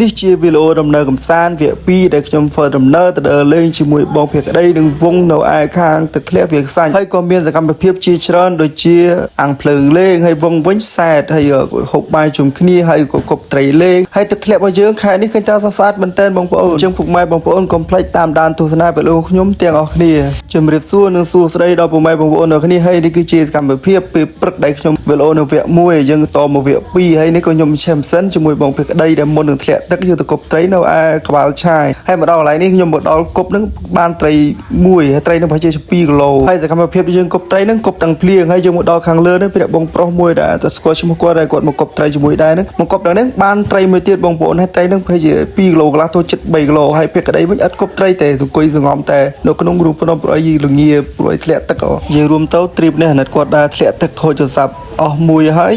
នេះជាវីដេអូដំណើរកំសាន្តវគ្គ2ដែលខ្ញុំធ្វើដំណើរទៅដើរលេងជាមួយបងភក្តីនិងវងនៅឯខាងទឹកធ្លាក់វាលខ្សាច់ហើយក៏មានសកម្មភាពជាច្រើនដូចជាអាំងភ្លើងលេងហើយវងវិញសែតហើយហូបបាយជុំគ្នាហើយក៏គប់ត្រីលេងហើយទឹកធ្លាក់របស់យើងខែនេះឃើញថាស្អាតមែនទែនបងប្អូនជាងពុកម៉ែបងប្អូនកុំភ្លេចតាមដានទស្សនាវីដេអូខ្ញុំទាំងអស់គ្នាជំរាបសួរនិងសួស្តីដល់ពុកម៉ែបងប្អូនទាំងគ្នាហើយនេះគឺជាសកម្មភាពពេលព្រឹកដែលខ្ញុំវីដេអូនៅវគ្គ1យើងតមកវគ្គ2ហើយនេះក៏ខ្ញុំឆេមសិនជាមួយបងភក្តីដែលមុននឹងធ្លាក់ទឹកយើងទៅគប់ត្រីនៅឯក្បាលឆាយហើយមកដល់កន្លែងនេះខ្ញុំមកដល់គប់នឹងបានត្រីមួយហើយត្រីនឹងប្រហែលជា2គីឡូហើយសកម្មភាពយើងគប់ត្រីនឹងគប់ទាំងភ្លៀងហើយយើងមកដល់ខាងលើនេះព្រះបងប្រុសមួយដែលតែស្គាល់ឈ្មោះគាត់ហើយគាត់មកគប់ត្រីជាមួយដែរនឹងមកគប់ដល់នេះបានត្រីមួយទៀតបងប្អូនហើយត្រីនឹងប្រហែលជា2គីឡូកន្លះទៅជិត3គីឡូហើយភក្តីវិញអត់គប់ត្រីទេអង្គុយសងំតែនៅក្នុងរូបភ្នំប្រអីលងាព្រោះឲ្យធ្លាក់ទឹកយើងរួមទៅទ្រីបនេះអាណិតគាត់ដែរធ្លាក់ទឹកខូចទូរស័ព្ទអស់មួយហើយ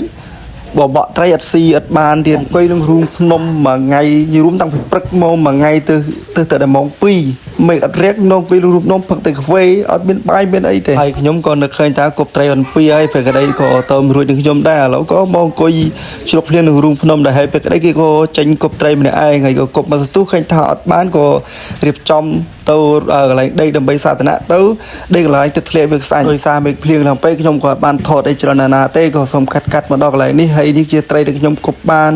បបក់ត្រីអត់ស៊ីអត់បានទៀតអង្គុយនឹងរូងភ្នំមួយថ្ងៃនិយាយរួមតាំងពីព្រឹកមកមួយថ្ងៃទៅទៅទៅដល់ម៉ោង2មេឃអត់រះនំអង្គុយរូងភ្នំផឹកតែកាហ្វេអត់មានបាយមានអីទេហើយខ្ញុំក៏នឹកឃើញថាគប់ត្រីអន់2ហើយពេលក្តីក៏ទៅរួចនឹងខ្ញុំដែរឥឡូវក៏មកអង្គុយជ្រុកភ្លៀងនឹងរូងភ្នំដែរហើយពេលក្តីគេក៏ចេញគប់ត្រីម្នាក់ឯងហើយក៏គប់មកស្ទុះឃើញថាអត់បានក៏រៀបចំទៅកន្លែងដីដើម្បីសាធារណៈទៅដីកន្លែងទឹកធ្លាក់វាខ្សាច់ដោយសារមេឃភ្លៀងឡើងពេកខ្ញុំក៏បានថតអីច្រើនណាស់ណាទេក៏សូមកាត់កាត់មកដល់កន្លែងនេះហើយនេះជាត្រីដែលខ្ញុំគប់បាន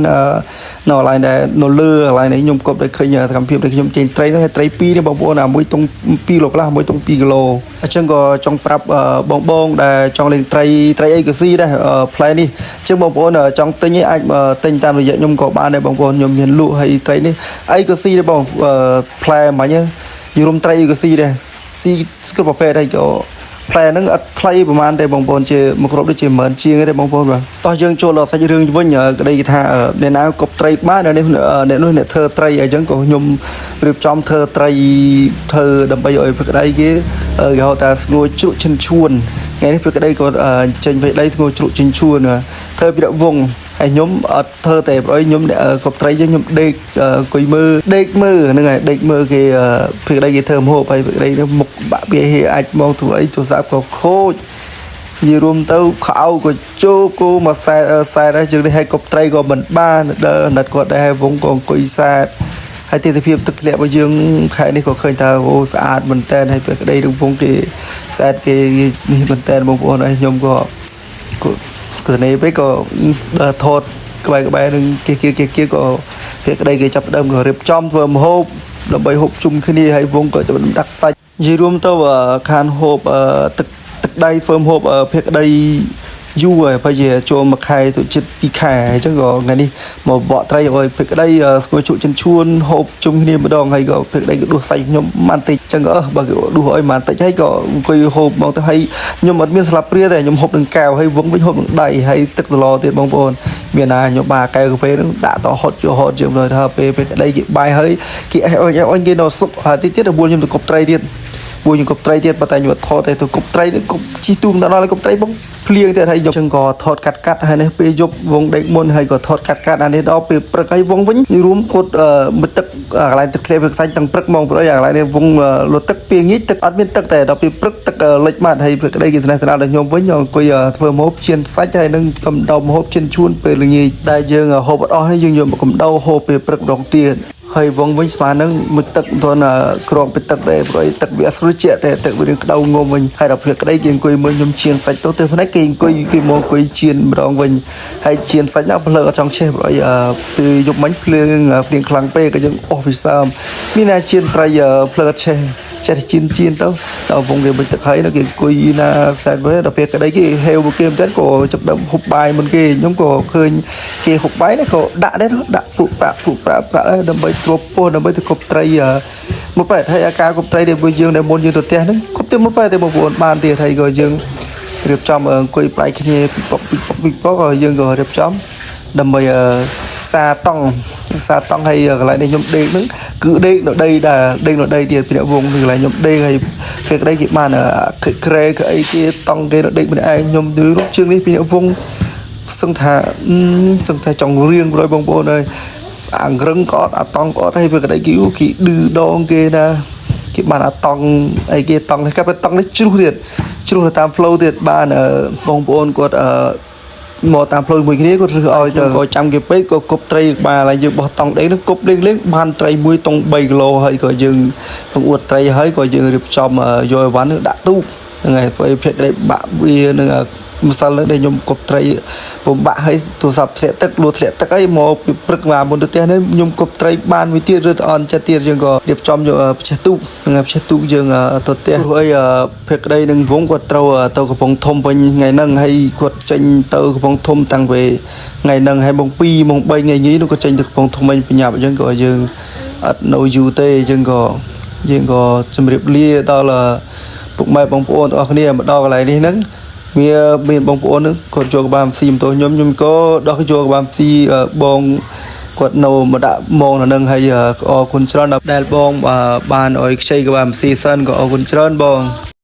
នៅកន្លែងដែលនៅលើកន្លែងនេះខ្ញុំគប់ដែលឃើញសកម្មភាពដែលខ្ញុំចេញត្រីនោះហើយត្រី2នេះបងប្អូនអាមួយតុង2គីឡូខ្លះមួយតុង2គីឡូអញ្ចឹងក៏ចង់ប្រាប់បងបងដែលចង់លេងត្រីត្រីអីក៏ស៊ីដែរផ្លែនេះអញ្ចឹងបងប្អូនចង់ទិញអាចទិញតាមរយៈខ្ញុំក៏បានដែរបងប្អូនខ្ញុំមានលក់ហើយត្រីនេះអីក៏ស៊ីដែរបងផ្លែមិញយរុំត្រីអីក៏ស៊ីដែរស៊ីគ្រប់ប្រភេទហើយក៏ផ្លែហ្នឹងអត់ថ្លៃប្រហែលទេបងប្អូនជាមួយគ្រាប់ដូចជា10000ជាងទេបងប្អូនបាទតោះយើងចូលដល់សាច់រឿងវិញក្តីគេថាអ្នកណាគប់ត្រីបានអ្នកនេះអ្នកនោះអ្នកធ្វើត្រីអញ្ចឹងក៏ខ្ញុំរៀបចំធ្វើត្រីធ្វើដើម្បីឲ្យភក្តីគេគេហៅថាស្ងួរជ្រក់ឈិនឈួនថ្ងៃនេះភក្តីក៏ចេញវៃដីស្ងួរជ្រក់ឈិនឈួនធ្វើពីវងហើយខ្ញុំអត់ធ្វើទេព្រោះខ្ញុំគប់ត្រីចឹងខ្ញុំដេកអង្គុយមើលដេកមើលហ្នឹងហើយដេកមើលគេភក្តីគេធ្វើម្ហូបហើយភក្តីនេះមុខបាក់វាហេអាចមកធ្វើអីទូរស័ព្ទក៏ខូចនិយាយរួមទៅខោក៏ជោគោមកសែតសែតហើយជើងនេះឲ្យគប់ត្រីក៏មិនបានដើរអាណិតគាត់ដែរហើយវងក៏អង្គុយសែតហើយទិដ្ឋភាពទឹកធ្លាក់របស់យើងខែនេះក៏ឃើញថាអូស្អាតមែនតើហើយភក្តីនឹងវងគេស្អាតគេនេះមែនតើបងប្អូនហើយខ្ញុំក៏ក៏នេះពេកក៏ដើរថតក្បែរក្បែរនឹងគេគេគេគេក៏ភក្តីគេចាប់ដើមក៏រៀបចំធ្វើម្ហូបដើម្បីហូបជុំគ្នាហើយវងក៏ចាប់ដាក់សាច់និយាយរួមទៅខានហូបទឹកទឹកដៃធ្វើម្ហូបភក្តីយូរហើយប្រហែលជាចូលមួយខែទៅជិត2ខែអញ្ចឹងក៏ថ្ងៃនេះមកបកត្រីឲ្យភក្តីស្គាល់ជក់ចិនឈួនហូបជុំគ្នាម្ដងហើយក៏ភក្តីក៏ដួសសាច់ខ្ញុំបានតិចអញ្ចឹងក៏បើគេដួសឲ្យបានតិចហើយក៏អង្គុយហូបមកទៅហើយខ្ញុំអត់មានស្លាបព្រាទេខ្ញុំហូបនឹងកែវហើយវងវិញហូបនឹងដៃហើយទឹកសឡទៀតបងប្អូនមានណាខ្ញុំបាកែវកាហ្វេហ្នឹងដាក់តហត់យកហត់ជាងទៅថាពេលភក្តីគេបាយហើយគេអេអញគេនៅសុកហើយតិចទៀតដល់ខ្ញុំទៅគប់ត្រីទៀត ពួកខ្ញុំគប់ត្រីទៀតប៉ុន្តែខ្ញុំអត់ថតទេទៅគប់ត្រីនេះគប់ជីទូងទៅដល់គប់ត្រីបងភ្លៀងទៀតហើយខ្ញុំចឹងក៏ថតកាត់កាត់ហើយនេះពេលយប់វងដេកមុនហើយក៏ថតកាត់កាត់អានេះដល់ពេលព្រឹកហើយវងវិញរួមគាត់មួយទឹកកន្លែងទឹកធ្លាក់វាខ្សាច់ទាំងព្រឹកហ្មងព្រោះកន្លែងនេះវងលុតទឹកពេលងាយទឹកអត់មានទឹកតែដល់ពេលព្រឹកទឹកលិចបាត់ហើយពេលក្តីគេស្នេហ៍ស្នាលដល់ខ្ញុំវិញអង្គុយធ្វើម្ហូបជៀនសាច់ហើយនឹងកំដៅម្ហូបជៀនឈួនពេលល្ងាចដែលយើងហូបអត់អស់ហើយយើងយកមកកំដៅហូបពេលព្រឹកម្ដងទៀតហើយវងវិញស្មាននឹងមួយទឹកមិនទាន់ក្រងពីទឹកទេព្រោះទឹកវាអត់ស្រួលជាក់ទេទឹកវារឿងក្តៅងំវិញហើយដល់ពេលក្តីគេអង្គុយមើលខ្ញុំជៀនសាច់ទៅទៅផ្នែកគេអង្គុយគេមកអង្គុយជៀនម្ដងវិញហើយជៀនសាច់ណាភ្លើងអត់ចង់ឆេះព្រោះពេលយប់មិញភ្លើងភ្លៀងខ្លាំងពេកក៏យើងអស់វិសើមមានណាជៀនត្រីភ្លើងអត់ឆេះចេះជៀនជៀនទៅដល់វងគេវិញទឹកហើយគេអង្គុយណាសែនវិញដល់ពេលក្តីគេហេវមកគេមែនតើក៏ចាប់ដើមហូបបាយមុនគេខ្ញុំក៏ឃើញគេហូបបាយនេះក៏ដាក់ដែរដាក់ព្រុប្រាក់ព្រុប្រាក់ប្រាក់ដែរដើម្បីទ្របពោះដើម្បីទៅគប់ត្រីមកបែតហើយអាការគប់ត្រីដែលយើងដែលមុនយើងទៅផ្ទះហ្នឹងគប់ទៅមកបែតទេបងប្អូនបានទៀតហើយក៏យើងរៀបចំអង្គុយប្រៃគ្នាពីប៉ុកពីប៉ុកពីប៉ុកក៏យើងក៏រៀបចំដើម្បីសាតង់សាតង់ហើយកន្លែងនេះខ្ញុំដេកហ្នឹងគឺដេកនៅដីដែរដេកនៅដីទៀតពីអ្នកវងកន្លែងខ្ញុំដេកហើយពេលក្តីគេបានក្រែគេអីគេតង់គេនៅដេកម្នាក់ឯងខ្ញុំទៅរូបជើងនេះពីអ្នកវងសឹងថាសឹងថាចង់រៀងព្រោះបងប្អូនអើយអាងរឹងក៏អត់អាតង់ក៏អត់ហើយពេលក្តីគេគេឌឺដងគេណាគេបានអាតង់អីគេតង់នេះកាប់តង់នេះជ្រុះទៀតជ្រុះទៅតាម flow ទៀតបានបងប្អូនគាត់អឺ មកតាមផ្លូវមួយគ្នាគាត់រើសឲ្យទៅក៏ចាំគេពេកក៏គប់ត្រីក្បាលហើយយើងបោះតង់ដេកនឹងគប់លេងលេងបានត្រីមួយតុង3គីឡូហើយក៏យើងបង្អួតត្រីហើយក៏យើងរៀបចំយកអីវ៉ាន់នឹងដាក់ទូកហ្នឹងហើយព្រោះភក្តីបាក់វានឹងម្សិលហ្នឹងដែលខ្ញុំគប់ត្រីពំបាក់ហើយទូរស័ព្ទធ្លាក់ទឹកលួធ្លាក់ទឹកអីមកពីព្រឹកមកមុនទៅផ្ទះនេះខ្ញុំគប់ត្រីបានមួយទៀតឬអន់ចិត្តទៀតយើងក៏រៀបចំយកផ្ចេះទូកហ្នឹងហើយផ្ចេះទូកយើងទៅផ្ទះព្រោះអីភក្តីនឹងវងគាត់ត្រូវទៅកំពង់ធំវិញថ្ងៃហ្នឹងហើយគាត់ចេញទៅកំពង់ធំតាំងពីថ្ងៃហ្នឹងហើយម៉ោង2ម៉ោង3ថ្ងៃញីនោះគាត់ចេញទៅកំពង់ធំវិញបញ្ញាប់អញ្ចឹងក៏យើងអត់នៅយូរទេយើងក៏យើងក៏ជម្រាបលាដល់ពុកម៉ែបងប្អូនទាំងអស់គ្នាមកដល់កន្លែងនេះហ្នឹង វាមានបងប្អូនហ្នឹងគាត់យកក្បាលស៊ីម៉ូតូខ្ញុំខ្ញុំក៏ដោះយកក្បាលស៊ីបងគាត់នៅមកដាក់ម៉ងនៅនឹងហើយអរគុណច្រើនដែលបងបានឲ្យខ្ចីក្បាលស៊ីសិនក៏អរគុណច្រើនបង។